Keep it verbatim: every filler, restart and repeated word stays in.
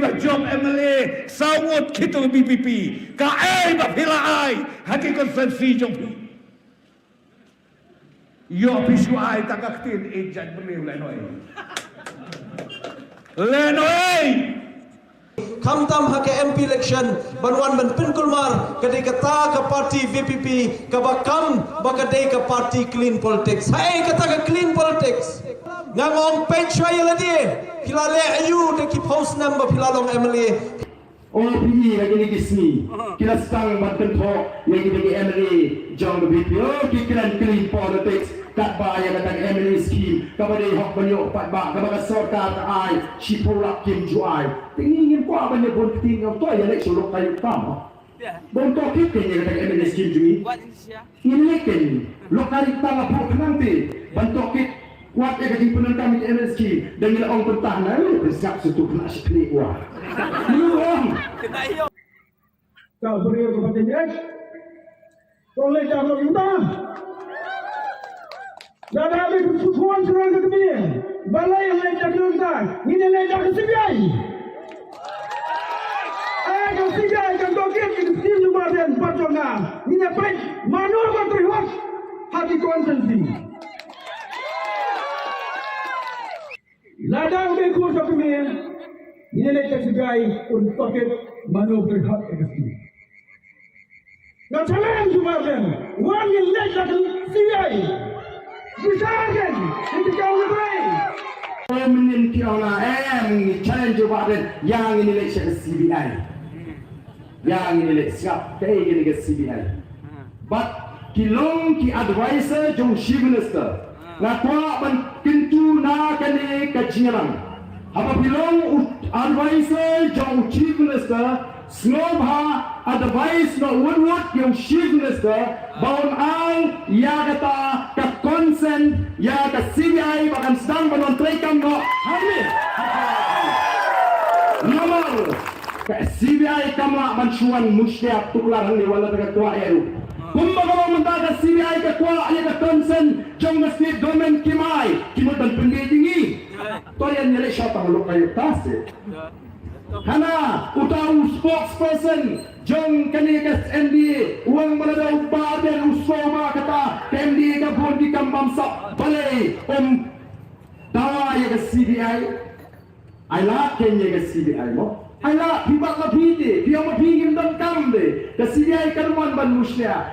Ka jop M L A saw ngut kito VPP. Kaei ba phi la ai ha ki constituency jong phi? Ïoh phi shu ai tang ka ktien ïeit jait bynriew lehnohei. Lehnohei. Khamtam ha ka M P election ban wan ban pynkulmar ka dei kata ka party VPP kaba kam ba ka dei ka party clean politics. Haei kata ka clean politics? Nga ong peit shuwa ïa lade, phi la leh aïu da ki phew snem ba phi la long M L A? O phi, ha kine ki sngi ki la sdang ban kynthoh ïa kita ki M L A jong ka VPP. O ki kren clean politics, katba ïa kata ka M L A scheme kaba dei hok ban ïoh paidbah kaba ka sorkar ka ai shiphew lak kim ju ai. Te ngi ngim kwah ban ïa bun ktien, ngam kwah ïa leit sha lok kayu tam. Bun tohkit kein ïa kata ka M L A scheme jong ngi. Ngi leit kein, lok kayu tam, la phuh khnang te ban tohkit. Wat ïa ka jingpyndonkam ïa ka M L A scheme, da ngi la ong pyntah na, eh, pynsngap sha tu khynnah shi khlieh wa. Ngi ong. Ka briew ka pateng eh. Ko leit da ko yuta. Lada bi ku khwan shuwa ka kmie, balei leit da ko yuta? Ngin leit da ka CBI. Eh, ka CBI kan tohkit ka scheme jong Bah Ardent bad jong nga. Ngin ïa peit mano ba trei hok ha ki constituency. Lada u dei khun ka kmie, ngin ïa leit da ka CBI un tohkit mano ba trei hok ka scheme. Nga challenge u Bah Ardent, wan ngin leit da ka CBI. Bishar kein, ngin kynmaw na pyrthei. Em, ngin kynmaw na, em, ngin challenge u Bah Ardent, ïa ngin leit sha ka CBI. Ïa ngin leit sngap, kaei kane ka CBI. Bad ki long ki advisor jong u Chief Minister. Nga kwah ban kyntu na kane ka jingïalang. Haba phi long u advisor jong u Chief Minister, sngewbha advice noh wut wut ïa u Chief Minister ba un ai ïa kata ka consent ïa ka CBI ba kan sdang ban wan treikam noh hangne. Namar ka CBI kam lah ban shu wan mushlia tuklar hangne, wat la ka kwah ïa u. Kumba ka long mynta ka CBI ka kwah ïa ka consent jong ka state government, kim ai, ki mut ban pynbeit ïa ngi. To ïa ngi leit sha tang lok kayu tas. Hana uta u spokesperson jong kane ka MDA u ong ba lada u Bah Ardent u sngewbha kata ka MDA ka bun ki kam bamsap, balei um dawa ïa ka CBI? Ai lad kein ïa ka CBI mo. Ai lad, phi bat ma phi te, phi ong ma phi ngim donkam de. Ka CBI kan wan ban mushlia.